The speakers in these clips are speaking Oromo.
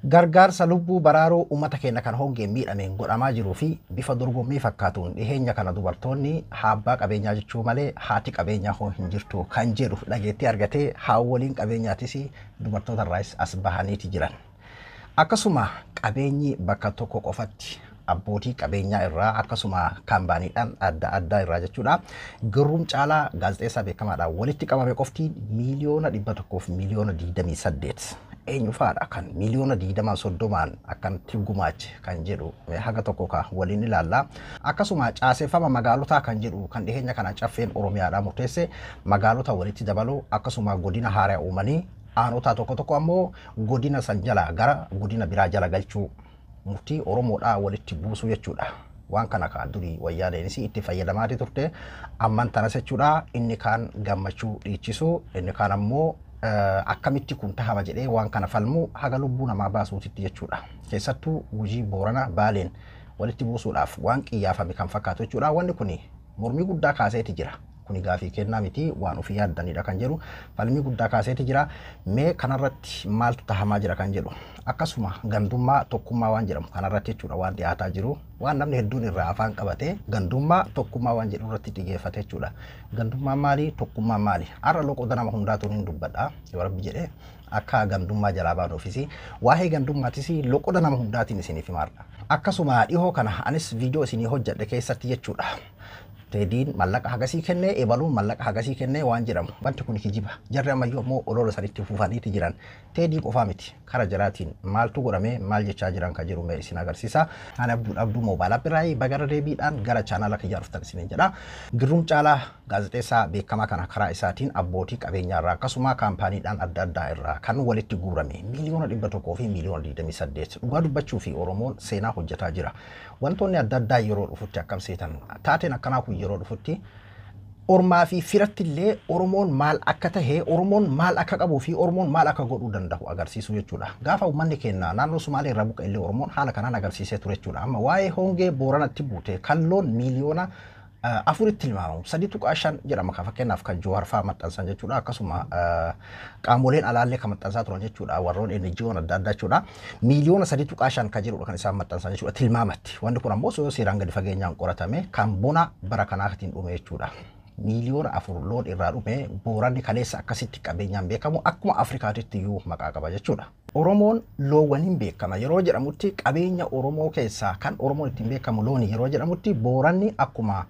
Gargaarsa lubbuu baraaruu uummata keenya kan hongeen miidhameen godhamaa jiruu fi bifa dorgommii fakkaatuun dhiheenya kana dubartoonni abbaa qabeenyaa jechuu malee haati qabeenyaa hoo hin jirtu kan jedhu dhageettii argatee haawwoliin qabeenyaatis dubartoota irraas as bahaniiti jiran. Akkasuma qabeenyi bakka tokko qofatti abbootii qabeenyaa irraa akkasuma kaampaaniidhaan adda addaa irraa jechuudha. Giruum Caalaa gaazexeessaa beekamaadhaan walitti qabame qofti 128,000,028. Eenyu fa'aadha kan 20,000,000 30 akkanatti gumaache kan jedhu haga tokko ka waliin ilaalla. Akkasuma caaseeffama magaalotaa kan jedhu kan dhiheenya kana caffeen Oromiyaadhaa murteesse magaalota walitti dabaluu, akkasuma godina haaraa uumanii aanotaa tokko tokko ammoo godina san jala gara godina biraa jala galchuu, murtii Oromoodhaa walitti buusuu jechuudha. Waan kana ka durii Wayyaaneenis itti fayyadamaati turte, amman tanas jechuudha. Inni kaan gammachuu dhiichisuu, inni kaan ammoo akkamitti kun tahama jedhee waan kana falmuu haga lubbuu namaa baasuutitti jechuudha. Keessattuu Gujii, Boorana, Baaleen walitti buusuudhaaf waan qiyyaafame kan fakkaatu jechuudha. Wanni kun mormii guddaa kaaseeti jira. Kuni gaafii kennaa miti, waan ofii yaaddanidha kan jedhu falmii guddaa kaaseeti jira. Mee kanarratti maaltu tahamaa jira kan jedhu, akkasuma gandummaa tokkummaa waan jedhamu kanarratti jechuudha, waan dhiyaataa jiru, waan namni hedduun irraa afaan qabatee gandummaa tokkummaa waan jedhu irratti xiyyeeffate jechuudha. Gandummaan maali? Tokkummaan maali? Har'a loqoda nama hundaatu hin dubbadha yoo Rabbi jedhee, akka gandummaa jalaa baanuufis waa'ee gandummaatis loqoda nama hundaatiin isiniif himaadha. Akkasuma dhihoo kana anis viidiyoo isinii hojjedhe keessatti jechuudha. Teediin mallaqa hagasii kennee, ebaluun mallaqa hagasii kennee waan jedhamu, wanti kun kijiba. Jarri ammayyuu ammoo olola sanitti fufaniiti jiran. Teedii qofaa miti, kara jaraatiin maaltu godhamee, maal jechaa jiran kan jiru mee isin agarsiisa. Ani Abduu Abduu Moobaayil Appiraayi, bagara deebiidhaan gara chaanaala kiyyaa dhuftan isiniin jedha. Giruum Caalaa gaazexeessaa beekamaa kana karaa isaatiin abbootii qabeenyaa irraa akkasuma kaampaaniidhaan adda addaa irraa kan walitti guurame 128,000,028. Dhugaa dubbachuu fi Oromoon seenaa hojjetaa jira. Wantoonni adda addaa yeroo dhufutti akkam seetan, taateen akkanaa kun yeroo dhufutti ormaa fi firatti illee Oromoon maal akka tahe, Oromoon maal akka qabuu fi Oromoon maal akka godhuu danda'u agarsiisuu jechuudha. Gaafa uummanni keenya naannoo Sumaalee irraa buqqa'e illee Oromoon haala kanaan agarsiisee ture jechuudha. Amma waa'ee hongee Booranatti buute kan loon 4 miiliyoona tilmaamamu, 3.5 jedhama kan fakkeenyaaf kan Jowaar fa'aa maxxansan jechuudha. Akkasuma qaamoleen alaallee kan maxxansaa turan jechuudha. Warroon NGO'n adda addaa jechuudha. 3.5 miiliyoona kan jedhudha kan isaan maxxansan jechuudha tilmaamatti. Wanni kun ammoo yoo seeraan gadi fageenyaan qoratame kan bona bara kanaatiin dhume jechuudha. 4 miiliyoona loon irraa dhume. Booranni kaleessa akkasitti qabeenyaan beekamu akkuma Afrikaatitti iyyuu maqaa qaba jechuudha. Oromoon loowwaniin beekama yeroo jedhamutti, qabeenya Oromoo keessaa kan Oromoon ittiin beekamu looni yeroo jedhamutti, Booranni akkuma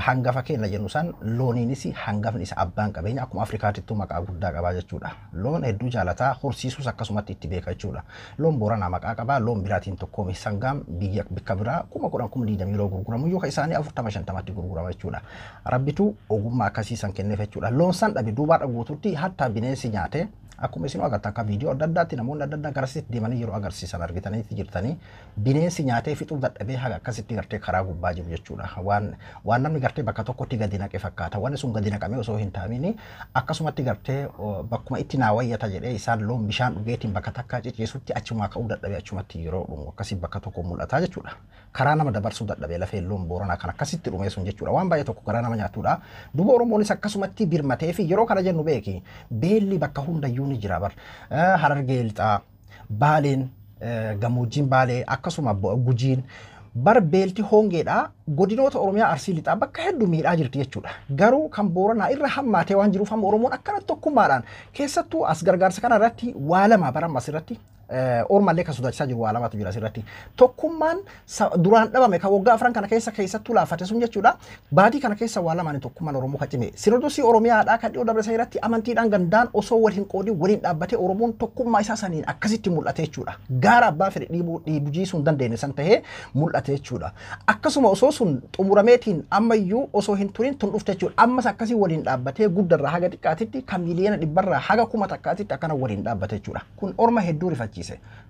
hangafa keenya jennu san looniinis hangafni isa abbaan qabeenya akkuma Afrikaatittuu maqaa guddaa qabaa jechuudha. Loon hedduu jaalataa, horsiisuus akkasumatti itti beeka jechuudha. Loon Booranaa maqaa qabaa, loon biraatiin tokkoome. Sangaan biyya bakka biraa 10,000, 20,000 yeroo gurguramu yookaan isaanii 40, 50tti gurgurama jechuudha. Rabbitu ogummaa akkasii san kenneef jechuudha. Loon san dhabe duubaa dhaguututti hatta bineensi nyaate, akkuma isin agartan akka viidiyoo adda addaatti namoonni adda addaa garasitti deemanii yeroo agarsiisan argitaniitti jirtanii, bineensi nyaatee fixuu dadhabee haga akkasitti gartee karaa gubbaa jiru jechuudha. Waan namni gartee bakka tokkotti gadi naqe fakkaata. Wanni sun gadi naqamee osoo hin taa'in akkasumatti gartee bakkuma itti naa wayyata jedhee isaan loon bishaan dhugeetiin bakka takka ciciisutti achumaa ka'uu dadhabee achumatti yeroo dhumu akkasii bakka tokko mul'ata jechuudha. Karaa nama dabarsuu dadhabee lafee loon Booranaa kan akkasitti dhume sun jechuudha. Waan baay'ee tokko garaa nama nyaatudha. Duuba Oromoonis akkasumatti birmatee fi yeroo kana jennu beeki, beelli bakka hundayyuu ni jira bar. Harargee Lixaa, Baaleen, gammoojjiin Baalee, akkasuma Gujiin bar beelti hongeedha godinoota Oromiyaa Arsii Lixaa bakka hedduu miidhaa jirti jechuudha. Garuu kan Booranaa irra hammaatee waan jiruuf amma Oromoon akkana tokkummaadhaan keessattuu as gargaarsa kana irratti waa lama baramma asirratti ormallee kan sodaachisaa jiru waa lamatu jira asirratti. Tokkummaan duraan dhabame kan waggaa 4 kana keessa keessattuu laaffate sun jechuudha. Baatii kana keessa waa lamaan tokkummaan Oromoo kan cime. Sinodosii Oromiyaadhaa kan dhiyoo dabarsa irratti amantiidhaan gandaan osoo wal hin qoodin waliin dhaabbatee Oromoon tokkummaa isaa saniin akkasitti mul'ate jechuudha. Gaara abbaa fedhe dhiibuu dhiibuu hin dandeenye san tahee mul'ate jechuudha. Akkasuma osoo sun xumurameetiin ammayyuu osoo hin turin tun dhufte jechuudha. Ammas akkasii waliin dhaabbatee guddarraa haga xiqqaatitti kan 100,000,000rraa haga 1000tti akkana waliin dhaabbate jechuudha. Kun orma hedduu rifachiise.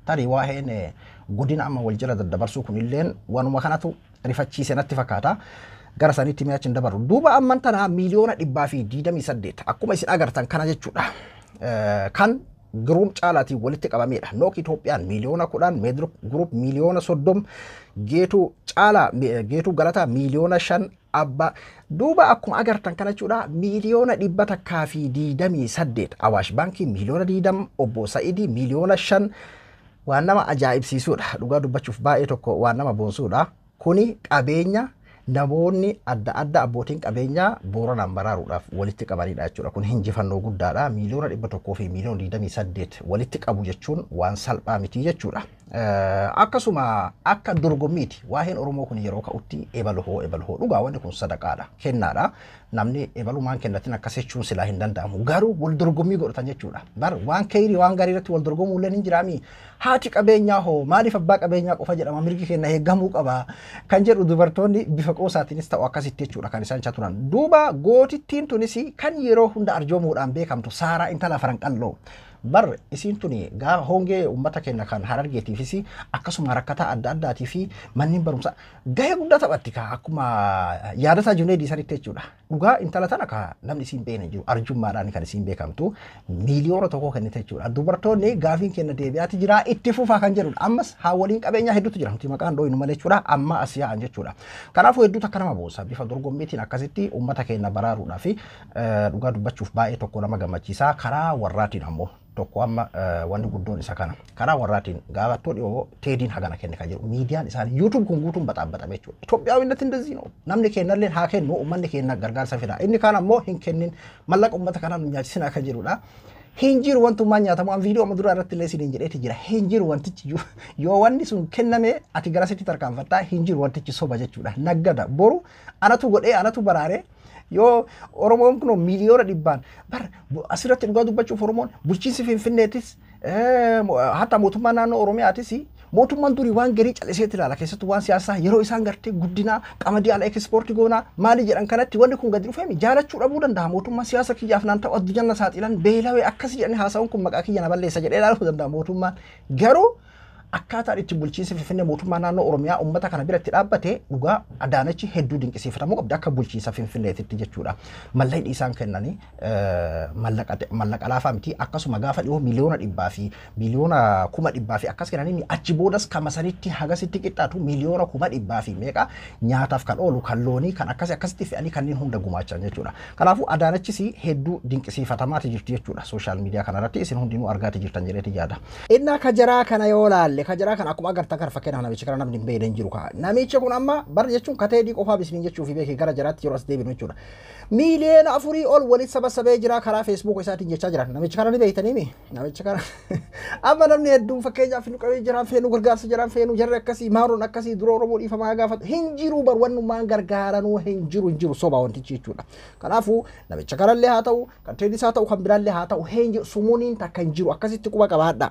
Tarii waa'een godina amma wal jala daddabarsuu kunilleen waanuma kanatu rifachiise natti fakkaata. Gara sanitti mi'a achi hin dabarru. Duuba amman tana 128,000,000 akkuma isin agartan kana jechuudha. Kan Giruum Caalaatiin walitti qabamedha. Nook Itoophiyaan 10 miiliyoona, Meedruk Group 30 miiliyoona, Geetuu Caalaa, Geetuu Galataa 5 miiliyoona abbaa. Duuba akkuma agartan kana jechuudha, 128,000,000, Awaash Baankii 20 miiliyoona, obbo Sa'idii 5 miiliyoona. Waan nama ajaa'ibsiisuudha. Dhugaa dubbachuuf baay'ee tokko waan nama boonsuudha. Kuni qabeenya namoonni adda addaa abbootiin qabeenyaa Booranaan baraaruudhaaf walitti qabanidha jechuudha. Kun injifannoo guddaadha. 128 million walitti qabu jechuun waan salphaa miti jechuudha. Akkasuma akka dorgommiiti waa'een Oromoo kun yeroo ka'utti ebaluhoo ebaluhoo dhugaa wanni kun sadaqaadha, kennaadha. Namni ebalumaan kennatin akkas jechuun silaa hin danda'amu. Garuu wal dorgommii godhatan jechuudha. Bar waan keeyrii waan gaarii irratti wal dorgomuu illee hin jiraami. Haati qabeenyaa hoo maaliif abbaa qabeenyaa qofa jedhama, mirgi keenya eegamuu qaba kan jedhu dubartoonni bifa qoosaatiinis ta'u akkasitti jechuudha kan isaan turan. Duuba gootittiin tunis kan yeroo hunda arjoomuudhaan beekamtu Saaraa intala Faranqalloo. Bar isiin tuni gaafa hongee uummata keenya kan Harargeetiifis akkasuma rakkataa adda addaatii fi manneen barumsaa gahee guddaa taphatti ka akkuma yaadataa Juneedii sanitti jechuudha. Dhugaa intala tana ka namni isiin beekne jiru, arjummaadhaan kan isiin beekamtu 1 million kennite jechuudha. Dubartoonni gaafiin kenna deebi'aati jira, itti fufaa kan jedhudha. Ammas haawwaliin qabeenyaa hedduutu jira. Nuti maqaan dhooyinu malee jechuudha. Amma as yaa'an jechuudha. Kanaafuu hedduutu akka nama boonsa. Bifa dorgommiitiin akkasitti uummata keenya baraaruudhaa fi dhugaa dubbachuuf baay'ee tokko nama gammachiisa. Karaa warraatiin ammoo tokko amma wanni guddoon isa kana. Karaa warraatiin gaafattoo dhiyoo Teediin hagana kenne kan jiru. Miidiyaan isaanii YouTube kun guutuun baxaabbatame jechuudha. Itoophiyaawwinnatti እንደዚህ ነው. Namni kennallee haa kennu, uummanni keenya gargaarsa fida. Inni kaan ammoo hin kennin, mallaqa uummata kanaan nu nyaachisinaa kan jedhudha. Hin jiru wantummaan nyaatamu, an viidiyoo amma duraa irratti illee isiniin jedheeti jira. Hin jiru wantichi, yoo wanni sun kenname ati garasitti tarkaanfattaa, hin jiru wantichi, soba jechuudha. Naggada boru anatu godhee anatu baraaree yoo Oromoon kun 100 million bar asirratti dhugaa dubbachuuf Oromoon bulchiinsi Finfinneetis hatta mootummaa naannoo Oromiyaatis mootummaan durii waan garii calliseetti ilaala, keessattuu waan siyaasaa yeroo isaan gartee guddinaa qamadii ala ekspoortii goonaa maali jedhan kanatti wanni kun gadi dhufeemi jaalachuu dhabuu danda'a. Mootummaan siyaasa kiyyaaf naan ta'u, addunyaa na saaxilan, beelawee akkasii jedhanii haasa'uun kun maqaa kiyya na balleessa jedhee ilaaluu danda'a mootummaan. Garuu akkaataan itti bulchiinsi Finfinnee mootummaa naannoo Oromiyaa uummata kana biratti dhaabbate dhugaa Adaanachi hedduu dinqisiifatamuu qabdi akka bulchiinsa Finfinneetitti jechuudha. Mallaqni isaan kennanii mallaqa laafaa miti. Akkasuma gaafa dhiyoo 100 million fi 100,000 fi akkas kennanii achi boodas kama sanitti hagasitti qixxaatu 100,000 fi meeqa nyaataaf kan oolu kan loonii kan akkasi akkasitti fe'anii kanneen hunda gumaachan jechuudha. Kanaafuu Adaanachis hedduu dinqisiifatamaati jirti jechuudha. Social media kanarratti isin hundinuu argaati jirtan jedheeti yaada. Innaa kajaraa kana yoo laalle, kajaraa kana akkuma agartan kana fakkeenyaaf namicha kana namni hin beekne hin jiru kaa. Namicha kun amma bar jechuun kateedii qofaaf isiniin jechuuf beekee gara jaraatti yeroo as deebinu jechuudha. 4 million ol walitti sabasabee jira karaa Facebook isaatiin jechaa jira. Namicha kana ni beektanii? Namicha kana amma namni hedduun fakkeenyaaf nu qabee jiraan feenu, gargaarsa jiraan feenu, jarri akkasii maaroon akkasii dura Oromoo dhiifamaa gaafatu hin jiru, bar wannummaan gargaaranuu hin jiru, hin jiru, soba wantichi jechuudha. Kanaafuu namicha kanallee haa ta'u, kan Teedis haa ta'u, kan biraallee haa ta'u, hin jiru, sumuuniin takka hin jiru, akkasitti quba qabaadha.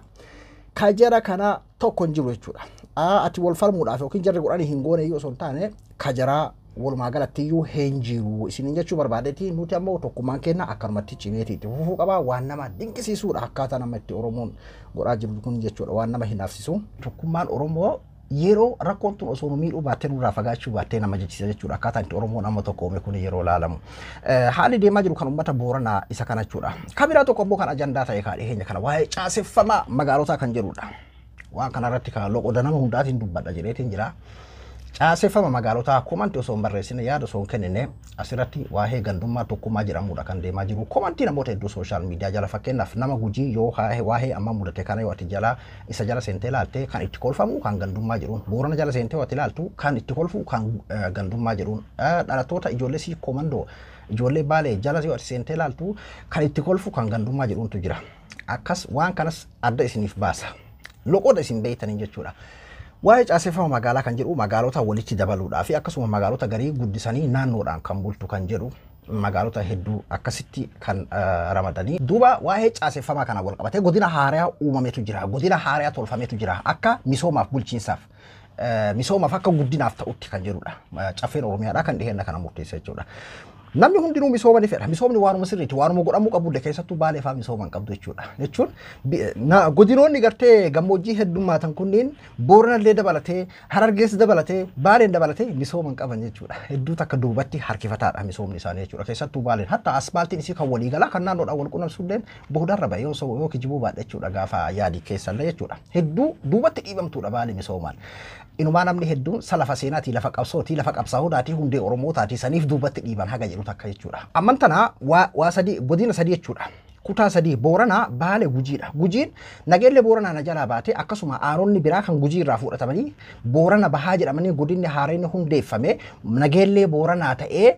Kajara kana tokko hin jiru jechuudha. Ati wal falmuudhaaf yookiin jarri godhanii hin goone iyyuu osoo hin taane kajaraa walumaa galatti iyyuu hin jiru isiniin jechuu barbaadeeti. Nuti ammoo tokkummaan keenya akkanumatti cimeeti itti fufuu qaba. Waan nama dinqisiisuudha akkaataa nama itti Oromoon godhaa jiru kun jechuudha, waan nama hinaafsisu. Tokkummaan Oromoo yeroo rakkoon tun osoo nu miidhuu baattee nurraa fagaachuu baattee nama jechisiisa jechuudha akkaataa itti Oromoon amma tokko uume kun yeroo ilaalamu. Haalli deemaa jiru kan uummata Booranaa isa kana jechuudha. Kan biraa tokko immoo kan ajandaa ta'e kan dhiyeenya kana waa'ee caaseffamaa magaalotaa kan jedhudha. Waan kanarratti kan loqoda nama hundaatiin dubbadha jedheetiin jira. Caaseffama magaalotaa komantii osoo hin barreessine, yaada osoo hin kennine, asirratti waa'ee gandummaa tokkummaa jedhamudha kan deemaa jiru. Komantii namoota hedduu social media jala, fakkeenyaaf nama Gujii yoo waa'ee amma mudate kana yoo ati jala isa jala seentee ilaalte kan itti kolfamu kan gandummaa jedhuun, Boorana jala seentee yoo ati ilaaltu kan itti kolfu kan gandummaa jedhuun, dhalattoota ijoollee sii komandoo ijoollee Baalee jala yoo ati seentee ilaaltu kan itti kolfu kan gandummaa jedhuuntu jira. Akkas waan kanas adda isiniif baasa. Loqoda isin beektaniin jechuudha. Waa'ee caaseffama magaalaa kan jedhu magaalota walitti dabaluudhaa fi akkasuma magaalota garii guddisanii naannoodhaan kan bultu kan jedhu magaalota hedduu akkasitti kan ramadanii. Duuba waa'ee caaseffamaa kana wal qabatee godina haarayaa uumametu jira. Godina haarayaa tolfametu jira. Akka misoomaaf bulchiinsaaf, misoomaaf akka guddinaaf ta'utti kan jedhudha. Caffeen Oromiyaadhaa kan dhiheenya kana murteessa jechuudha. Namni hundinuu misooma ni fedha. Misoomni waanuma sirriiti. Waanuma godhamuu qabullee keessattuu Baalee fa'aa misooma hin qabdu jechuudha. Jechuun godinoonni gartee gammoojjii heddummaatan kunniin Booranallee dabalatee, Harargees dabalatee, Baaleen dabalatee misooma hin qaban jechuudha. Hedduu takka duubatti harkifataadha misoomni isaanii jechuudha. Keessattuu Baaleen hatta aspaaltiin isii kan waliigalaa kan naannoodhaan wal qunnamsuulleen boodarra ba'e yoo kijibuu baadha jechuudha gaafa yaadii keessallee jechuudha. Hedduu duubatti dhiibamtuudha Baalee misoomaan. Inumaa namni hedduun lafa seenaatii, lafa qabsootii, lafa qabsaa'uudhaatii, hundee Oromootaatii, saniif duubatti dhiiban haga jedhu takka jechuudha. Amman tana waa sadii, godina sadii jechuudha. Kutaa 3 Booranaa, Baalee, Gujiidha. Gujiin nageellee Booranaa na jalaa baate akkasuma aanonni biraa kan Gujii irraa fudhatamanii Boorana Bahaa jedhamanii godinni haareen hundeeffame nageellee Booranaa ta'ee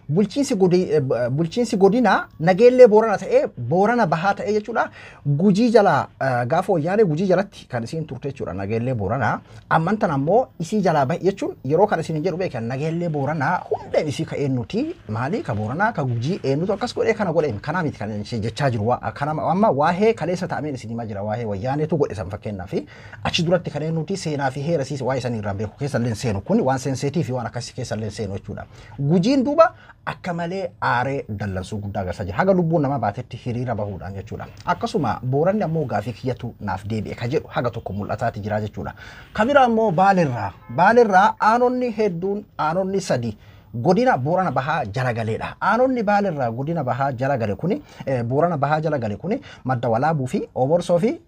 bulchiinsi godinaa nageellee Booranaa ta'ee Boorana Bahaa ta'ee jechuudha. Gujii jalaa gaafa wayyaanee Gujii jalatti kan isiin turte jechuudha nageellee Booranaa. Amman tan ammoo isii jalaa bahe jechuun yeroo kan isin jedhu beekan nageellee Booranaa hundeen isii ka eenyuti maali ka Booranaa ka Gujii eenyutu akkas godhee kana godhee kanaa miti kan isin jechaa jiru kana amma waa'ee kaleessa ta'ameen isin himaa jira waa'ee wayyaaneetu godhe san fakkeenyaa fi achi duratti kan eenyuti seenaa fi heera siis waa'ee sanii irraa beeku keessa illee seenu kun waan seenseetii fi waan akkasii keessa illee seenu jechuudha. Gujiin duuba akka malee aaree dallansuu guddaa agarsiisaa jira. Haga lubbuun namaa baatetti hiriira bahuudhaan jechuudha. Akkasuma Booranni ammoo gaafii kiyyatu naaf deebi'e ka jedhu haga tokko mul'ataati jira jechuudha. Ka biraa ammoo Baalirraa. Baalirraa aanonni hedduun aanonni 3 godina Boorana Bahaa jala galeedha. Aanonni Baalirraa godina Bahaa jala gale kuni Boorana Bahaa jala gale kuni Madda Walaabuu fi Oborsoo fi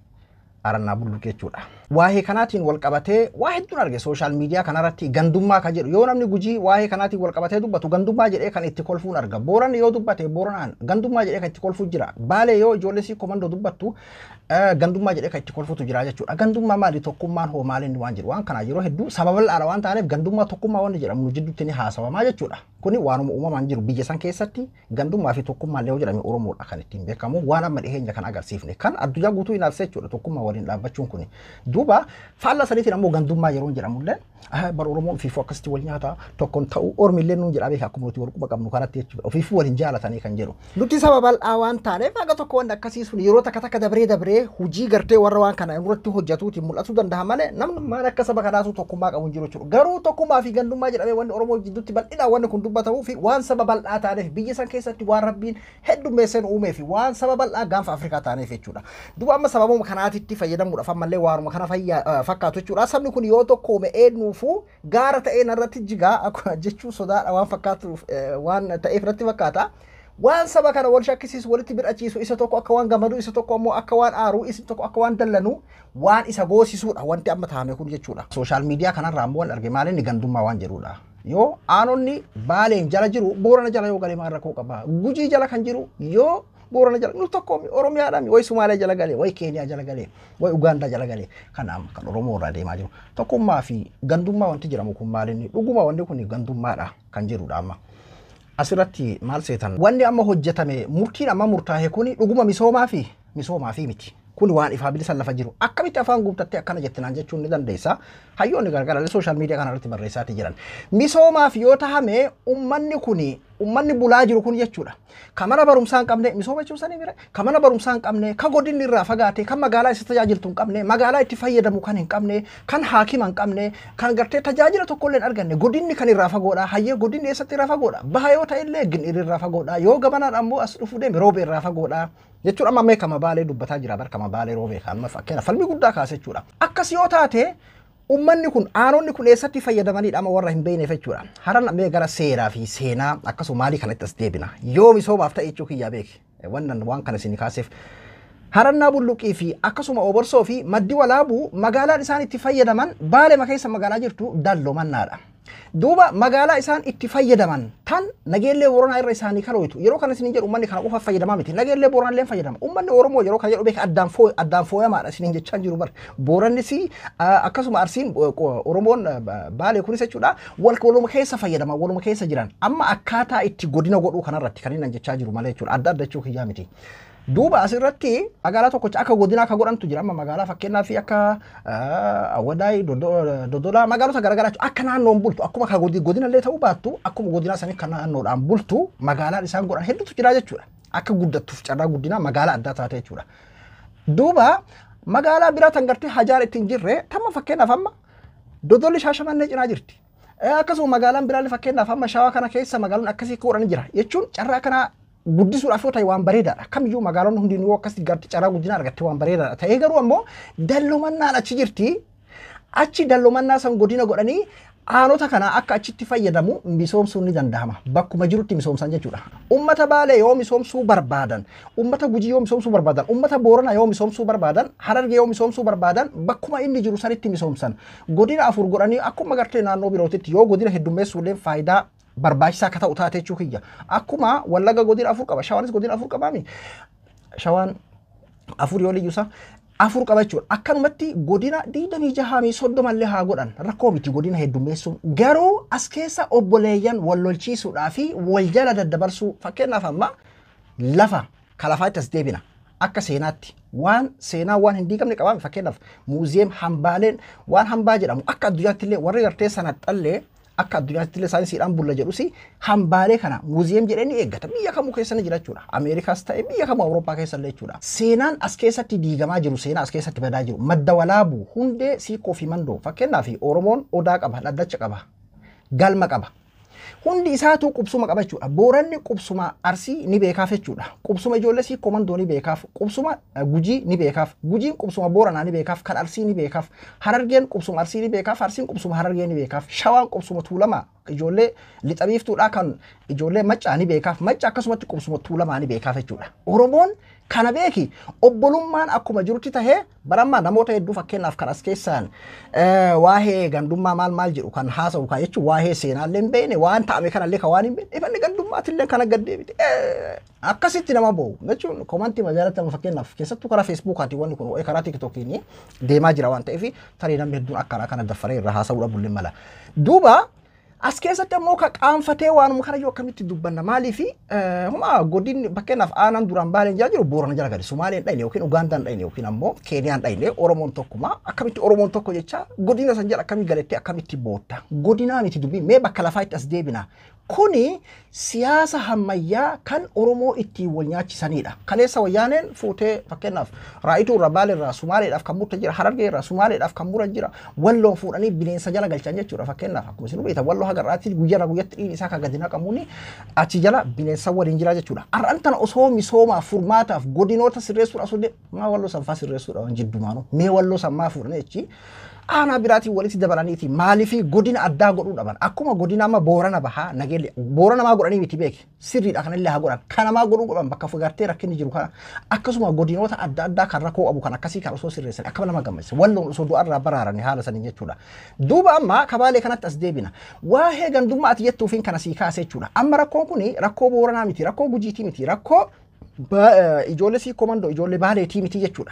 Arannaa Bulluq jechuudha. Waa'ee kanaatiin wal qabatee waa hedduun arge sooshaal miidiyaa kanarratti gandummaa ka jedhu yoo namni Gujii waa'ee kanaatiin wal qabatee dubbatu gandummaa jedhee kan itti kolfuun arga. Booranni yoo dubbate Booranaan gandummaa jedhee kan itti kolfuu jira. Baalee yoo ijoollee sii komandoo dubbattu gandummaa jedhee kan itti kolfuutu jira jechuudha. Gandummaa maali tokkummaan hoo maali inni waan jedhu waan kanaa yeroo hedduu sababa bal'aadha waan taaneef gandummaa tokkummaa wanni jedhamu nu jidduutti ni haasawamaa jechuudha. Kuni waanuma uumamaan jiru biyya san keessatti gandummaa fi tokkummaa illee yoo jedhame Oromoodha kan ittiin beekamu waan amma dhiheenya kan agarsiifne kan addunyaa guutuu ilaalsee jechuudha tokkummaa waliin dhaabbachuun kuni. Duuba faalla saniitiin ammoo gandummaa yeroo jedhamullee bar Oromoon ofiifuu akkasitti wal nyaata tokkoon ta'uu ormillee nuun jedhaa beeka akkuma nuti wal quba qabnu kanatti jechuudha ofiifuu waliin jaalatanii kan jedhu. Nuti saba bal'aa waan taaneef haga tokko wanni akkasii sun yeroo takka takka dabree dabree hojii gartee warra waan kana irratti hojjetuutiin mul'atuu danda'a malee namni maal akka saba kanaatu tokkummaa qabu hin jiru jechuudha. Garuu tokkummaa fi gandummaa jedhamee wanni Oromoo jidduutti bal'inaan wanni kun dubbatamuu fi waan saba bal'aa taaneef biyya san keessatti waan rabbiin heddummeesseen uumee fi waan saba bal'aa gaanfa Afrikaa taaneef jechuudha. Duuba amma sababuma kanaatitti fayyadamuudhaaf ammallee waanuma kana fakkaatu jechuudha. Sabni kun yoo tokkoome eenyuufuu gaara ta'ee narratti jigaa jechuu sodaadha waan fakkaatuuf waan ta'eef irratti fakkaata. Waan saba kana wal shakkisiisu walitti bir'achiisu isa tokko akka waan gammaduu isa tokko ammoo akka waan aaruu isa tokko akka waan dallanuu waan isa goosisuudha wanti amma taa'ame kun jechuudha. Sooshaal miidiyaa kanarraa ammoo waan arge maal inni gandummaa waan jedhudha. Yoo aanonni Baaleen jala jiru Boorana jala yoo galee maal rakkoo qaba? Gujii jala kan jiru yoo Boorana jala nu tokko Oromiyaadhaan wayi Sumaalee jala galee wayi Keeniyaa jala galee wayi Ugaandaa jala galee kanaaf kan Oromoo irraa deemaa jiru. Tokkummaa fi gandummaa wanti jedhamu kun maal inni dhuguma wanni kun gandummaadha kan jedhudha amma. Asirratti maal seetan wanni amma hojjetame murtiin amma murtaa'e kuni dhuguma misoomaa fi miti. Kun waan ifaa bilisan lafa jiru. Akkamitti afaan guuttattee akkana jettinaan jechuun ni dandeessa. Hayyoonni gargaarallee sooshaal miidiyaa kanarratti barreessaati jiran. Misoomaaf yoo tahame ummanni kuni ummanni bulaa jiru kun jechuudha. Ka mana barumsaa hin qabne misooma jechuun sanii bira. Ka mana barumsaa hin qabne, ka godinni irraa fagaate, kan magaalaa isa tajaajiltu hin qabne, magaalaa itti fayyadamu kan hin qabne, kan haakima hin qabne, kan gartee tajaajila tokkollee hin arganne, godinni kan irraa fagoodha. Hayyee godinni eessatti irraa fagoodha? Baha yoo ta'e illee Gin'ir irraa fagoodha. Yoo gamanaan ammoo as dhufuu deeme Roobee irraa fagoodha. Jechuun amma mee kama Baalee dubbataa jira bar kama Baalee Roobee kan amma fakkeenya falmii guddaa kaase jechuudha. Akkas yoo taate ummanni kun aanonni kun eessatti fayyadamanidha amma warra hin beekneef jechuudha. Haran mee gara seeraa fi seenaa akkasuma maalii kanatti as deebina. Yoo misoomaaf ta'e jechuu kiyyaa beeki. Wannan waan kana isin kaaseef. Harannaa Bulluqii fi akkasuma Oborsoo fi Maddi Walaabuu magaalaan isaan itti fayyadaman Baalee keessa magaalaa jirtu Dallomannaadha. Duuba magaalaa isaan itti fayyadaman tan nageellee Booranaa irra isaanii kalooytu yeroo kana isin jedhu ummanni kana qofa fayyadamaa miti nageellee Booranaa illee fayyadama ummanni Oromoo yeroo kana jedhu beeka addaan fooyamaadha isin jechaa jiru bar Boorannis akkasuma Arsiin Oromoon Baalee kunis jechuudha waluma keessa fayyadama waluma keessa jiran amma akkaataa itti godina godhuu kanarratti kan inni jechaa jiru malee jechuudha adda adda jechuu kiyyaa miti. Duuba asirratti magaalaa tokkocha akka godinaa akka godhantu jira amma magaalaa fakkeenyaa fi akka Awwadaay Dodolaa magaalota garaagaraa akka naannoon bultu akkuma akka godinallee ta'uu baattu akkuma godinaa sanii kan naannoodhaan bultu magaalaan isaan godhan hedduutu jira jechuudha. Akka guddattuuf carraa guddinaa magaalaa addaa taate jechuudha. Duuba magaalaa biraa tan gartee hajaar ittiin jirre tamma fakkeenyaaf amma Dodolli Shaashamannee cinaa jirti. Akkasuma magaalaan biraallee fakkeenyaaf amma Shawaa kana keessa magaalaan akkasii godhan jira jechuun carraa kanaa guddisuudhaaf yoo ta'e waan bareedaadha. Kamiyyuu magaalonni hundinuu akkasitti gartee carraa guddinaa argatte waan bareedaadha. Ta'ee garuu ammoo dallumannaan achi jirti. Achi dallumannaa san godina godhanii aanota kana akka achitti fayyadamu misoomsuun ni danda'ama. Bakkuma jirutti misoomsan jechuudha. Ummata Baalee yoo misoomsuu barbaadan, ummata Gujii yoo misoomsuu barbaadan, ummata Booranaa yoo misoomsuu barbaadan, Harargee yoo misoomsuu barbaadan bakkuma inni jiru sanitti misoomsan. Godina 4 godhanii akkuma gartee naannoo birootitti yoo godina heddummeessuullee faayidaa barbaachisaa akka ta'u taate jechuu kiyya. Akkuma Wallaga godina 4 qaba, Shawaanis godina 4 qabaami. Shawaan 4 yoo liyyuusa 4 qaba jechuudha. Akkanumatti godina 26 30 illee haa godhan rakkoo miti godina heddummeessuun. Garuu as keessa obboleeyyan wal lolchiisuudhaa fi wal jala daddabarsuu fakkeenyaaf amma lafa kalafaatti as deebina. Akka seenaatti waan seenaa waan hin diigamne qabaame fakkeenyaaf muuziyeem hambaaleen waan hambaa jedhamu akka addunyaatti illee warri gartee sana xallee akka addunyaatti illee saayinsiidhaan bulla jedhusi hambaalee kana muuziyeem jedhee ni eeggata biyya kamuu keessa ni jira jechuudha. Ameerikaas ta'e biyya kamuu Awurooppaa keessa illee jechuudha. Seenaan as keessatti diigamaa jiru seenaa as keessatti badaa jiru madda walaabuu hundee siiqqoo fi mandoo fakkeenyaaf Oromoon odaa qaba dhaddacha qaba galma qaba. Hundi isaatu qubsuma qaba jechuudha. Booranni qubsuma Arsii ni beekaaf jechuudha. Qubsuma ijoollee siiqqoo mandoo ni beekaaf. Qubsuma Gujii ni beekaaf. Gujiin qubsuma Booranaa ni beekaaf. Kan Arsii ni beekaaf. Harargeen qubsuma Arsii ni beekaaf. Arsiin qubsuma Harargee ni beekaaf. Shawaan qubsuma Tuulamaa ijoollee lixa biiftuudhaa kan ijoollee Maccaa ni beekaaf. Macca akkasumatti qubsuma Tuulamaa ni beekaaf jechuudha. Oromoon kana beeki obbolummaan akkuma jirutti tahee barammaa namoota hedduu fakkeenyaaf kan as keessaan waa'ee gandummaa maal maal jedhu kan haasa'u kan jechuun waa'ee seenaallee hin beekne waan ta'ame kanallee kan waan hin beekne ifanni gandummaatillee kana gad deebite akkasitti nama boo'u jechuun komantii majaalatti fakkeenyaaf keessattuu karaa feesbuukaatiin wanni kun karaa tiktookiin deemaa jira waan ta'eef tarii namni hedduun akkana kana daffaree irraa haasa'uu dhabuun mala. Duuba as keessatti ammoo ka qaanfatee waanuma kana yoo akkamitti dubbanna maaliifi huma godinni fakkeenyaaf aanaan duraan Baaleen jala jiru Boorana jala gadi Sumaaleen dhayne yookiin Ugaandaan dhayne yookiin ammoo Keeniyaan dhayne Oromoon tokkuma akkamitti Oromoon tokko jecha godina san jala akkamii galettee akkamitti bootta godinaa miti dubbii mee bakka lafaa itti as deebina. Kuni siyaasa hammayyaa kan Oromoo ittiin wal nyaachisanidha. Kaleessa wayyaaneen fuutee fakkeenyaaf Raayituu irraa Baalee irraa Sumaaleedhaaf kan murte jira Harargee irraa Sumaaleedhaaf kan muran jira Walloon fuudhanii bineensa jala galchan jechuudha fakkeenyaaf akkuma isin beektan Walloo haga irraatti guyyaarraa guyyatti dhiigni isaa kan gadi naqamuuni achi jala bineensa waliin jira jechuudha. Har'aan tana osoo misoomaaf furmaataaf godinoota sirreessuudha osoo maa Walloo sanfaa sirreessuudha waan jiddumaanu mee Walloo sanmaa fuudhanii jechi aanaa biraatiin walitti dabalaniiti maaliif godina addaa godhuu dhaban akkuma godina amma Boorana bahaa nageelle Boorana maa godhanii miti beeki sirriidha kanallee haa godhan kanamaa godhuu godhan bakka gartee rakkinni jiru kana akkasuma godinoota adda addaa kan rakkoo qabu kan akkasii kan osoo sirreessan akkama nama gammachiisa Walloon osoo du'arraa baraaranii haala saniin jechuudha. Duuba amma kabaalee kanatti as deebina waa'ee gandummaa ati jettuufiin kana sii kaase jechuudha. Amma rakkoon kuni rakkoo Booranaa miti rakkoo Gujiitii miti rakkoo ijoollee siiqqoo mandoo ijoollee Baaleetii miti jechuudha.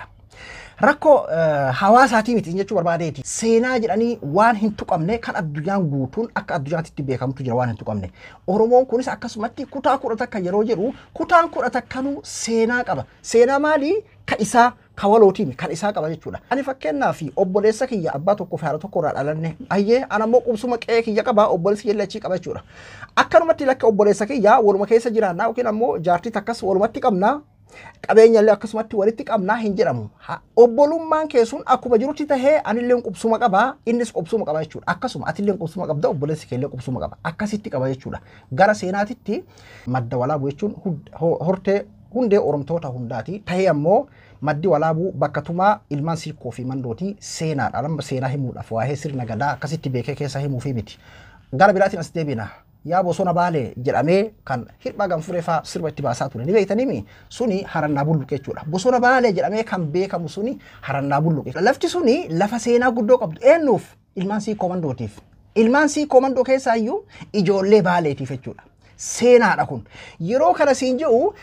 Rakkoo hawaasaatii miti jechuu barbaadeeti. Seenaa jedhanii waan hin tuqamne kan addunyaan guutuun akka addunyaatti beekamtu jira waan hin tuqamne. Oromoon kunis akkasumatti kutaa 11 yeroo jedhu kutaan 11 seenaa qaba. Seenaa maalii? Kan isaa kan walootiin kan isaa qaba jechuudha. Ani fakkeenyaaf obboleessa kiyya abbaa tokkoo fi haadha tokko irraa dhalanne ayyee ana immoo qubsuma qe'ee kiyya qaba obboleessi kiyya achii qaba jechuudha. Akkanumatti lakka obboleessa kiyya waluma keessa jiraannaa yookiin ammoo jaartii takkas walumatti qabnaa qabeenya illee akkasumatti walitti qabnaa hin jedhamu. Obbolummaan keessuun akkuma jirutti tahee anillee qubsuma qaba innis qubsuma qaba jechuudha. Akkasuma atillee qubsuma qabda obboleessi keellee qubsuma qaba. Akkasitti qaba jechuudha. Gara seenaatitti madda walaabuu jechuun hortee hundee Oromtoota hundaati. Tahee ammoo maddi walaabuu bakka tumaa ilmaan siiqqoo fi mandootii seenaadha. Amma seenaa himuudhaaf waa'ee sirna gadaa akkasitti beekee keessa himuufi miti. Gara biraatiin as deebina. Yaa bosona Baalee jedhamee kan hirphaa ganfuree fa'aa sirba itti baasaa ture. Ni beektanii suni harannaa bulluqe jechuudha. Bosona Baalee jedhamee kan beekamu suni harannaa bulluqe. Lafti suni lafa seenaa guddoo qabdu. Eenyuuf? Ilmaan siiqqoo mandootiif. Ilmaan siiqqoo mandoo keessaa iyyuu ijoollee Baaleetiif jechuudha. Seenaadha kun. Yeroo kana siin jedhu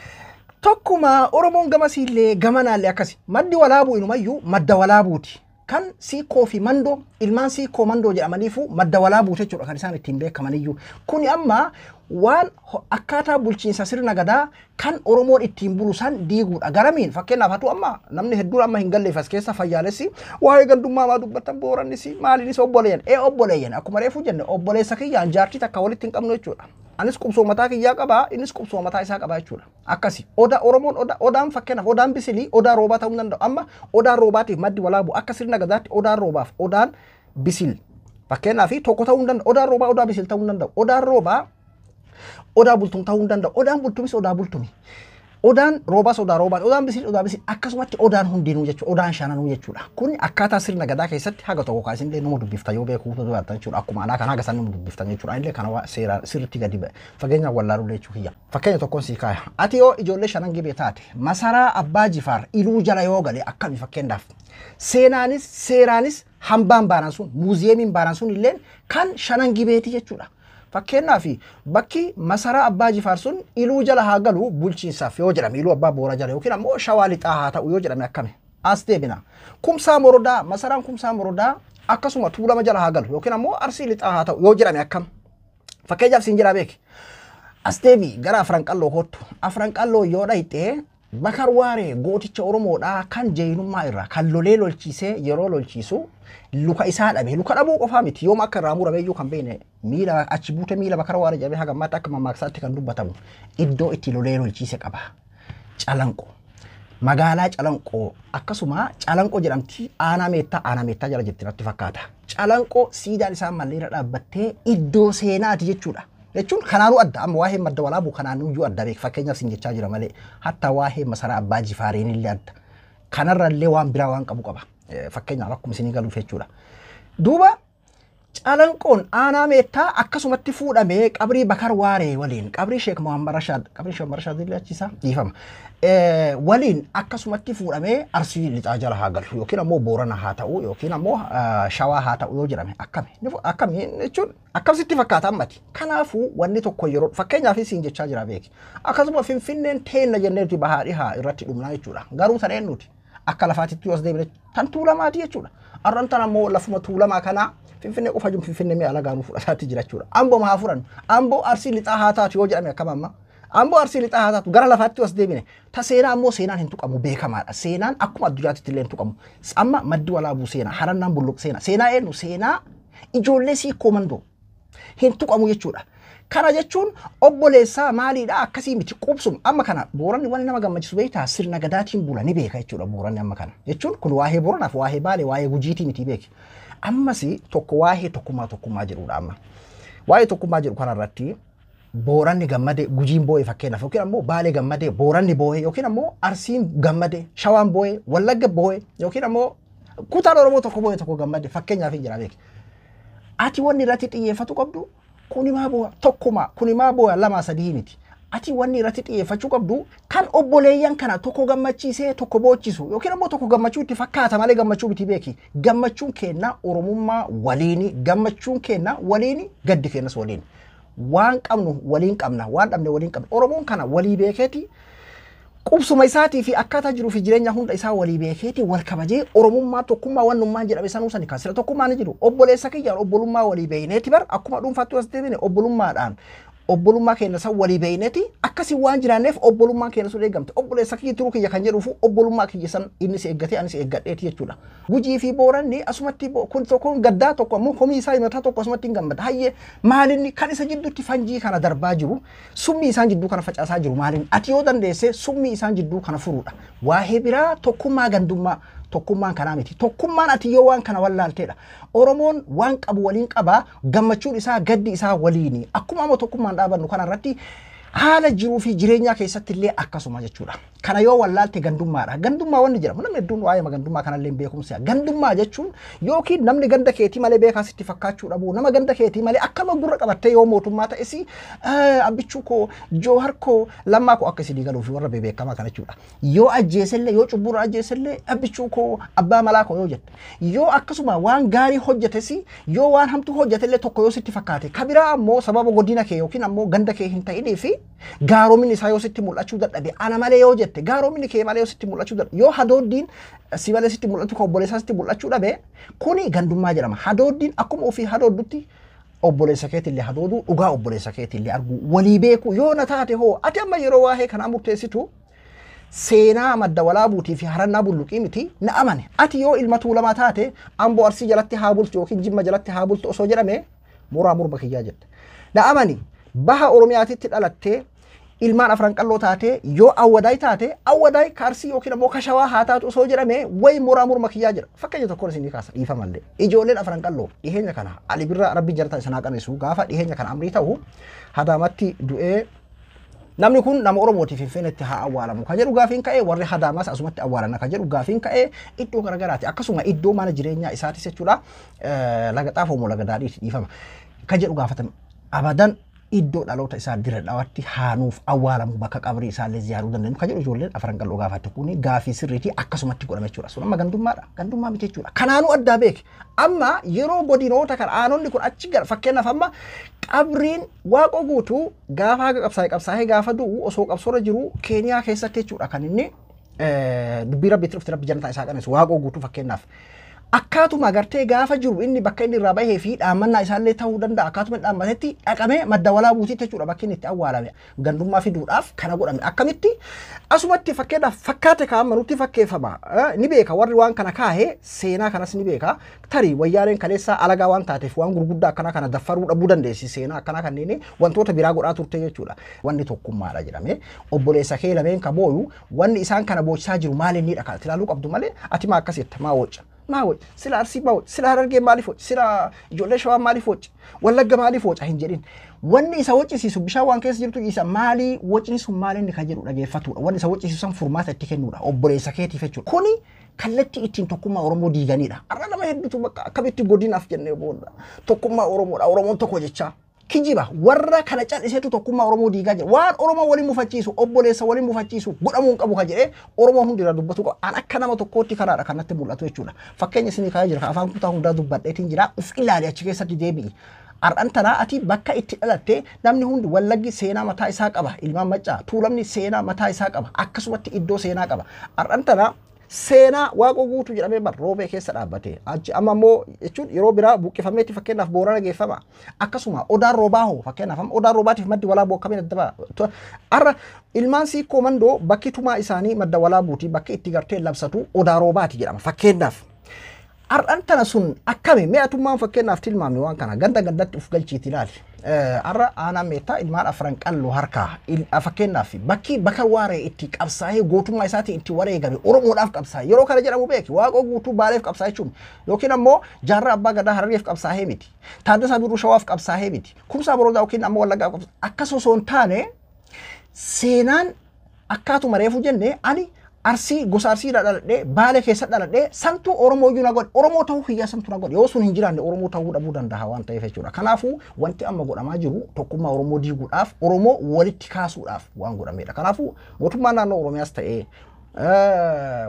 tokkuma Oromoon gamasiillee gamanaallee akkasi. Maddi walaabuu inumayyuu madda walaabuuti. Kan siiqqoo fi mandoo ilmaan siiqqoo mandoo jedhamaniifu madda walaabuuti jechuudha kan isaan ittiin beekamaniyyuu. Kuni amma waan akkaataa bulchiinsa sirna gadaa kan Oromoon ittiin bulu san diiguudha. Garamiin fakkeenyaaf hatu amma namni hedduun amma hin galleef as keessa fayyaalessi waa'ee gandummaa maa dubbattan Boorannis maaliinis obboleeyyan. Obboleeyyan akkuma reefu jenne obboleessa kiyyaan jaartii takka walitti hin qabnu jechuudha. Anis qubsoo mataa kiyyaa qabaa innis qubsoo mataa isaa qabaa jechuudha. Akkasi odaa Oromoon odaan fakkeenyaaf odaan bisilii odaa roobaa ta'uu danda'u. Amma odaan roobaatiif maddi walaabuu akka sirna gadaatti odaan roobaaf odaan bisil fakkeenyaaf tokko ta'uu danda'u. Odaan roobaa odaa bisil ta'uu danda'u. Odaan roobaa odaa bultum ta'uu danda'u. Odaan bultumis odaa bultumi. Odaan roobaas odaa roobaan, odaan bisil odaa bisil akkasumatti odaan hundinuu jechuudha. Odaan shananuu jechuudha. Kun akkaataa sirna gadaa keessatti haga tokko kaasin illee nama dubbifta yoo beekuu baattan jechuudha. Akkuma anaa kan haga san nama dubbiftan jechuudha. Illee kana seeraan sirriitti gadi ba'e. Fakkeenyaaf wallaaluu jechuu kiyya. Fakkeenya tokkoon sii kaaya. Ati yoo ijoollee shanan gibee taate masaraa Abbaa Jifaar iluu jala yoo gale akkami fakkeenyaaf. Seenaanis seeraanis hambaan baanaan sun muuziyeemiin baanaan sun illeen kan shanan gibeeti jechuudha. Fakkeenyaaf bakki masaraa Abbaa Jifaar sun Iluu jala haa galu bulchiinsaaf yoo jedhame, Iluu Abbaa Booraa jala yookiin ammoo Shawaa Lixaa haa ta'u yoo jedhame akkami? As deebina. Kumsaa Morodaa, masaraan Kumsaa Morodaa akkasuma Tuulama jala haa galu yookiin ammoo Arsii Lixaa haa ta'u yoo jedhame akkam? Fakkeenyaaf siin jedhaa beeki. As deebi gara Afran Qalloo kottu. Afran Qalloo yoo dhayxee Bakar Waaree gooticha Oromoodhaa kan jeenummaa irraa kan lolee lolchiisee yeroo lolchiisu luka isaa dhabe. Luka dhabuu qofaa miti, yooma akka irraa murame iyyuu kan beekne miila achi buute miila Bakar Waaree jedhamee haga ammaatti akka mammaaksaatti kan dubbatamu iddoo itti lolee lolchiise qaba. Calanqoo. Magaalaa Calanqoo akkasuma Calanqoo jedhamti aanaa Meettaa, aanaa Meettaa jala jirti natti fakkaata. Calanqoo siidaan isaan malleera dhaabbattee iddoo seenaati jechuudha. Jechuun kanaanuu adda, amma waa'ee Madda Walaabuu kanaanuu iyyuu adda beek, fakkeenyaaf sin jechaa jira malee hatta waa'ee masaraa Abbaa Jifaariin illee adda. Kanarra illee waan biraa waan qabu qaba. Fakkeenyaaf akkuma isinii galuuf jechuudha. Duuba Calanqoon aanaa Meettaa akkasumatti fuudhamee qabrii Bakar Waaree waliin qabrii Sheek Muhammad Rashaad, qabrii Sheek Muhammad Rashaad illee achiisa dhiifama. Waliin akkasumatti fuudhamee Arsii Lixaa jala haa galu yookiin ammoo Boorana haa ta'u yookiin ammoo Shawaa haa ta'u yoo jedhame akkami? Akkami jechuun akkasitti fakkaata ammati. Kanaafuu wanni tokko yeroo fakkeenyaaf siin jechaa jira beeki. Akkasuma Finfinneen teenna jennee nuti bahaa dhihaa irratti dhumnaa jechuudha. Garuu taneen nuti akka lafaatitti yoo as deebine tan Tuulamaati jechuudha. Arran tan ammoo lafuma Tuulamaa kanaa Finfinnee qofa jiru Finfinnee mi'a alagaa nu fudhataatti jira jechuudha. Amboo haa furan. Amboo Arsii Lixaa haa taatu yoo jedhame akkam amma? Amboo Arsii Lixaa haa taatu gara lafaatti as deebine. Ta seenaa ammoo seenaan hin tuqamu beekamaadha. Seenaan akkuma addunyaatti illee hin tuqamu. Amma Maddi Walaabuu seenaa, Harannaan Bulluq seenaa. Seenaa eenyu? Seenaa ijoollee Siikkoo Mandoo. Hin tuqamu jechuudha. Kana jechuun obboleessaa maaliidha akkasii miti qubsum amma kana Booranni wanni nama gammachiisu beektaa sirna gadaatiin bula ni beeka jechuudha Booranni amma kana. Jechuun kun waa'ee Booranaaf waa'ee Baalee waa'ee Gujiitii miti beeki. Ammas tokko waa'ee tokkummaa tokkummaa jedhudha amma. Waa'ee tokkummaa jedhu kanarratti Booranni gammade Gujiin boo'e fakkeenyaaf yookiin ammoo Baalee gammade Booranni boo'e yookiin ammoo Arsiin gammade Shawaan boo'e Wallagga boo'e yookiin ammoo kutaan Oromoo tokko boo'e tokko gammade fakkeenyaaf hin jira beeki. Ati wanni irratti xiyyeeffatu qabdu kuni maa boo'a tokkuma, kuni maa boo'a lama sadii miti. Ati wanni irratti xiyyeeffachuu qabdu kan obboleeyyan kana tokko gammachiisee tokko boochisu yookiin ammoo tokko gammachuu itti fakkaata malee gammachuu miti beeki. Gammachuun keenna Oromummaa waliini, gammachuun keenna waliini, gaddi keennas waliini. Waan qabnu waliin qabna, waan dhabne waliin qabna. Oromoon kana walii beekeeti qubsuma isaatii fi akkaataa jiruu fi jireenya hunda isaa walii beekeeti wal kabajee Oromummaa tokkummaa wannummaan jedhame sanuu sani kan sira tokkummaa ni jiru. Obboleessa kiyyaan obbolummaa walii beekneeti bar akkuma dhuunfaatti as deebine obbolummaadhaan obbolummaa keenya san walii beekneeti akkasii waan jiraanneef obbolummaan keenya sun eegamte. Obboleessa kiyya turuu kiyya kan jedhuufu obbolummaa kiyya san inni eeggatee anis eeggadheeti jechuudha. Gujii fi Booranni asumatti kun tokkoon gaddaa tokko ammoo komii isaa himataa tokko asumatti hin gammada. Hayyee maalinni kan isa jidduutti fanjii kana darbaa jiru summii isaan jidduu kana facaasaa jiru maalinni ati yoo dandeesse summii isaan jidduu kana furuudha. Waa'ee biraa tokkummaa gandummaa tokkummaan kanaa miti. Tokkummaan ati yoo waan kana wallaalteedha. Oromoon waan qabu waliin qabaa, gammachuun isaa gaddi isaa waliini. Akkuma ammoo tokkummaan dhaabannu kanarratti haala jiruu fi jireenyaa keessatti illee akkasuma jechuudha. Kana yoo wallaalte gandummaadha. Gandummaa wanni jedhamu namni hedduun waa'ee gandummaa kanallee hin beekumsa. Gandummaa jechuun yookiin namni ganda keetii malee beekaa sitti fakkaachuu dhabu, nama ganda keetii malee akkama gurra qabattee yoo mootummaa ta'es Abbichuu koo, Joohar koo, Lammaa koo akka isinii galuuf warra beekamaa kana jechuudha. Yoo ajjeesellee, yoo cubbuurra ajjeesellee Abbichuu koo, abbaa malaa koo yoo jette. Yoo akkasuma waan gaarii hojjetes, yoo waan hamtuu hojjetellee tokko yoo sitti fakkaate. Kabiraa ammoo sababa godina kee yookiin ammoo ganda kee hin ta'inii fi gaaroominni isaa yoo sitti mul'achuu dadhabe ana malee yoo jette, gaaroominni kee malee yoo sitti mul'achuu dadhabe, yoo hadooddiin si malee sitti mul'atu kan obboleessaa sitti mul'achuu dhabe kuni gandummaa jedhama. Hadooddiin akkuma ofii hadooddutti obboleessa keetillee hadooduu, dhugaa obboleessa keetillee arguu, walii beekuu yoo na taate hoo ati amma yeroo waa'ee kanaa murteessitu seenaa Madda Walaabuutii fi Harannaa Bulluqii miti na amane. Ati yoo ilma Tuulamaa taate Amboo Arsii jalatti haa bultu yookiin Jimma jalatti haa bultu osoo jedhame muraa morma kiyyaa jette. Na amani baha Oromiyaatitti dhalattee ilmaan Afran Qalloo taate yoo Awwadaay taate Awwadaay ka Arsii yookiin ammoo ka Shawaa haa taatu osoo jedhame wayi muraa morma kiyyaa jedha. Fakkeenya tokkoon isinii kaasa dhiifamallee. Ijoolleen Afran Qalloo dhiheenya kana Ali Birraa Rabbi jarata isin haa qaneessu gaafa dhiheenya kana amrii ta'u Hadaamatti du'ee namni kun nama Oromootiif Finfinneetti haa awwaalamu kan jedhu gaafiin ka'ee warri Hadaamaas asumatti awwaalan kan jedhu gaafiin ka'ee iddoo garagaraati. Akkasuma iddoo mana jireenyaa isaatis jechuudha laga Xaafoo moo laga Daadhiiti dhiifama kan jedhu gaafatame. Abadan Iddoo dhaloota isaa Dirree Dhawaatti haanuuf awwaalamu bakka qabrii isaallee ziyaaruu dandeenyu kan jedhu ijoolleen Afran Qalloo gaafatte kuni gaafii sirriitii akkasumatti godhame jechuudha. Sun amma gandummaadha. Gandummaa miti jechuudha. Kanaanuu addaa beeke. Amma yeroo godinoota kan aanonni kun achi gara fakkeenyaaf amma qabriin Waaqoo Guutuu gaafa haga qabsaa'e qabsaa'ee gaafa du'u osoo qabsoorra jiru Keeniyaa keessatti jechuudha kan inni dubbii rabbiitti dhufte rabbi jannataa isaa qaneessu Waaqoo Guutuu fakkeenyaaf. Akkaatuma agartee gaafa jiru inni bakka inni irraa bahee fi dhaammannaa isaallee ta'uu danda'a akkaatuma dhaammatetti dhaqamee Madda Walaabuutitti jechuudha bakki inni itti awwaalame gandummaa fiduudhaaf kana godhame akkamitti asumatti fakkeenyaaf fakkaate kaa'ama nutti fakkeeffama ni beeka warri waan kana kaahee seenaa kanas ni beeka tarii wayyaaneen kaleessaa alagaa waan taateef waan gurguddaa akkanaa kana daffaruu dhabuu dandeessi seenaa akkanaa kanneen wantoota biraa godhaa turte jechuudha wanni tokkummaadha jedhame obboleessa kee lameen ka booyu wanni isaan kana boochisaa jiru maal inni dha kan ilaaluu qabdu malee ati maa akkas jetta maa wocca maa wocca sila Arsii maa wocca sila Harargee maaliif wocca sila ijoollee Shawaa maaliif wocca Wallagga maaliif wocca hin jedhin wanni isa woccisiisu bishaan waan keessa jirtu isa maalii wocni sun maal inni kan jedhu dhageeffatudha wanni isa woccisiisu san furmaata itti kennuudha obboleessa keetiif jechuudha kuni kallattii ittiin tokkummaa Oromoo diiganidha har'a nama hedduutu bakka akkamitti godinaaf jennee booda tokkummaa Oromoodha Oromoon tokko jechaa kijiba warra kana calliseetu tokkummaa Oromoo diigaa jira waan Oromoo waliin mufachiisu obboleessa waliin mufachiisu godhamuu hin qabu kan jedhee Oromoo hundi irraa dubbatu qaba an akka nama tokkootti kanaadha kan natti mul'atu jechuudha fakkeenya isinii kaa'ee jira afaan kutaa hundaa dubbadheetiin jira uf ilaali achi keessatti deebi'i har'an tanaa ati bakka itti dhalatte namni hundi Wallaggi seenaa mataa isaa qaba ilmaan Maccaa Tuulamni seenaa mataa isaa qaba akkasumatti iddoo seenaa qaba har'an tanaa seenaa Waaqoo Guutuu jedhamee bar Roobee keessa dhaabbate achi amma immoo jechuun yeroo biraa buqqifameetti fakkeenyaaf Boorana geeffama akkasuma Odaan Roobaa hoo fakkeenyaaf amma Odaan Roobaatiif Maddi Walaabuu akkamiin adda ba'a har'a ilmaan Siikkoo Mandoo bakki tumaa isaanii Madda Walaabuuti bakki itti gartee labsatu Odaa Roobaati jedhama fakkeenyaaf har'an tana sun akkami mi'atummaan fakkeenyaaf tilmaame waan kana ganda gandatti uf galchiiti ilaali har'a aanaa Meettaa ilmaan Afran Qalloo harkaa fakkeenyaaf bakki Bakar Waaree itti qabsaa'ee gootummaa isaatiin itti wareegame Oromoodhaaf qabsaa'e yeroo kana jedhamu beeki Waaqoo Guutuu Baaleef qabsaa'e jechuun yookiin ammoo Jaarraa Abbaa Gadaa Harargeef qabsaa'ee miti Taaddasaa Birruu Shawaaf qabsaa'ee miti Kumsaa Boroodaa yookiin ammoo Wallaggaaf qabsaa'e akkas osoo hin taane seenaan akkaatuma reefu jenne ani Arsii gosa Arsiidhaa dhaladhee Baalee keessa dhaladhee santuu Oromoo iyyuu na godhe Oromoo ta'uu kiyyaa santu na godhe yoo sun hin jiraanne Oromoo ta'uu dhabuu danda'a waan ta'eef jechuudha. Kanaafuu wanti amma godhamaa jiru tokkummaa Oromoo diiguudhaaf Oromoo walitti kaasuudhaaf waan godhamedha. Kanaafuu mootummaan naannoo Oromiyaas ta'ee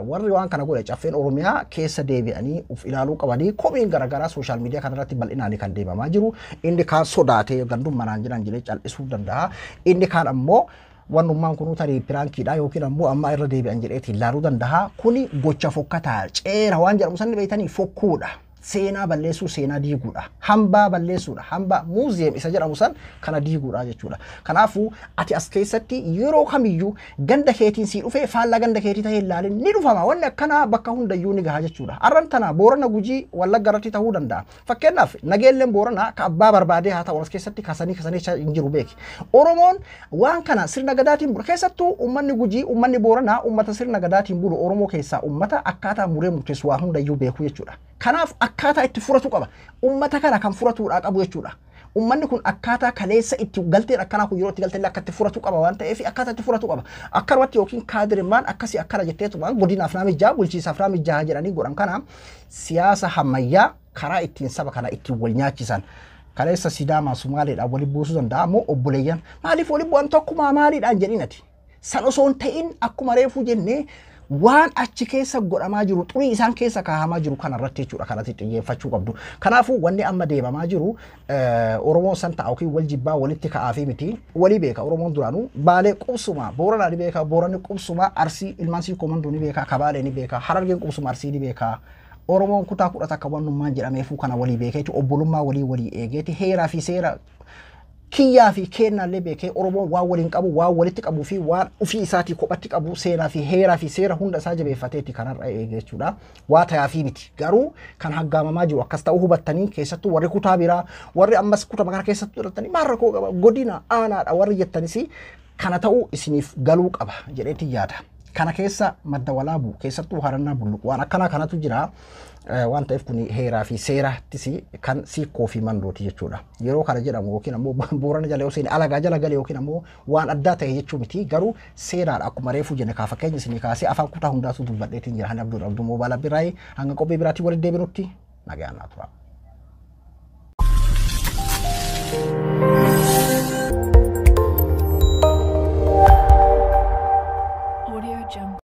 warri waan kana godhe caffeen Oromiyaa keessa deebi'anii uf ilaaluu qabanii komiin garaagaraa sooshaal miidiyaa kanarratti bal'inaan kan deemamaa jiru inni kaan sodaatee gandummaa naan jedhan jedhee cal'isuu danda'a inni kaan ammoo wannummaan kunuu tarii piraankiidha yookiin ammoo amma irra deebi'an jedheetiin ilaaluu danda'a. Kuni gocha fokkataa ceera waan jedhamu sanni beektanii fokkuudha. Seenaa balleessuu seenaa diiguudha. Hambaa balleessuudha. Hambaa muuziyeem isa jedhamu san kana diiguudha jechuudha. Kanaafuu ati as keessatti yeroo kamiyyuu ganda keetiin sii dhufee faallaa ganda keetii ta'ee ilaalin ni dhufama. Wanni akkanaa bakka hundayyuu ni gaha jechuudha. Har'an tana Boorana Gujii Wallagga irratti ta'uu danda'a. Fakkeenyaaf nageelleen Booranaa ka abbaa barbaadee haa ta'u as keessatti kasanii kasanii hin jiru beeki. Oromoon waan kana sirna gadaatiin bula. Keessattuu uummanni Gujii uummanni Booranaa uummata sirna gadaatiin bulu Oromoo keessaa uummata akkaataa muree murteessu waa hundayyuu beeku jechuudha. Kanaaf akkaataa itti furatu qaba. Uummata kana kan furatuudhaa qabu jechuudha. Uummanni kun akkaataa kaleessa itti galteen akkanaa kun yeroo itti galteen akka itti furatu qaba waan ta'eef akkaataa itti furatu qaba. Akkanumatti yookiin kaadirummaan akkasii akkana jetteetumaan godinaaf naa mijjaa bulchiisaaf naa mijjaa jedhanii godhan kana siyaasa ammayyaa karaa ittiin saba kana ittiin wal nyaachisan. Kaleessa Sidaamaa Sumaaleedhaan waliin buusuu danda'a ammoo obboleeyyan maaliif waliin bu'an tokkumaa maaliidhaan jedhin ati. San osoo hin ta'in akkuma reefuu jennee waan achi keessa godhamaa jiru xurii isaan keessa kaahamaa jiru kana irratti jechuudha kanatti xiyyeeffachuu qabdu. Kanaafuu wanni amma deemamaa jiru Oromoon san ta'a yookiin wal jibbaa walitti ka'aa fi miti walii beeka Oromoon duraanuu Baalee qubsuma Booranaa ni beeka Booranni qubsuma Arsii ilmaan Siikkoo Mandoo ni beeka Kabaalee ni beeka Harargeen qubsuma Arsii ni beeka. Oromoon kutaa kudha takka wannummaan jedhameefuu kana walii beekeeti obbolummaa walii walii eegeeti heeraa fi seera kiyyaa fi kennaallee beekee Oromoon waan waliin qabu waan walitti qabuu fi waan ofii isaatii kophatti qabu seenaa fi heeraa fi seera hunda isaa jabeeffateeti kanarra eege jechuudha. Waa tayaa fi miti garuu kan haggaamamaa jiru akkas ta'uu hubattanii keessattuu warri kutaa biraa warri ammas kutaa kana keessattuu dhalatanii maal rakkoo qaba godina aanaadha warri jettanis kana ta'uu isiniif galuu qaba jedheeti yaada. Kana keessa Madda Walaabuu keessattuu Harannaa Bulluq waan akkanaa kanatu jira waan ta'eef kun heeraa fi seerattis kan Siikkoo fi Mandooti jechuudha. Yeroo kana jedhamu yookiin ammoo Boorana jala yoo seene alagaa jala gale yookiin ammoo waan addaa ta'e jechuu miti garuu seeraadha akkuma reefuu jenne kaa fakkeenya isinii kaasee afaan kutaa hundaatu dubbadheetiin jira. Hani Abduu Abduu Moobaala Biraayee hanga qophii biraatiin walitti deebinutti nagaan naa tura.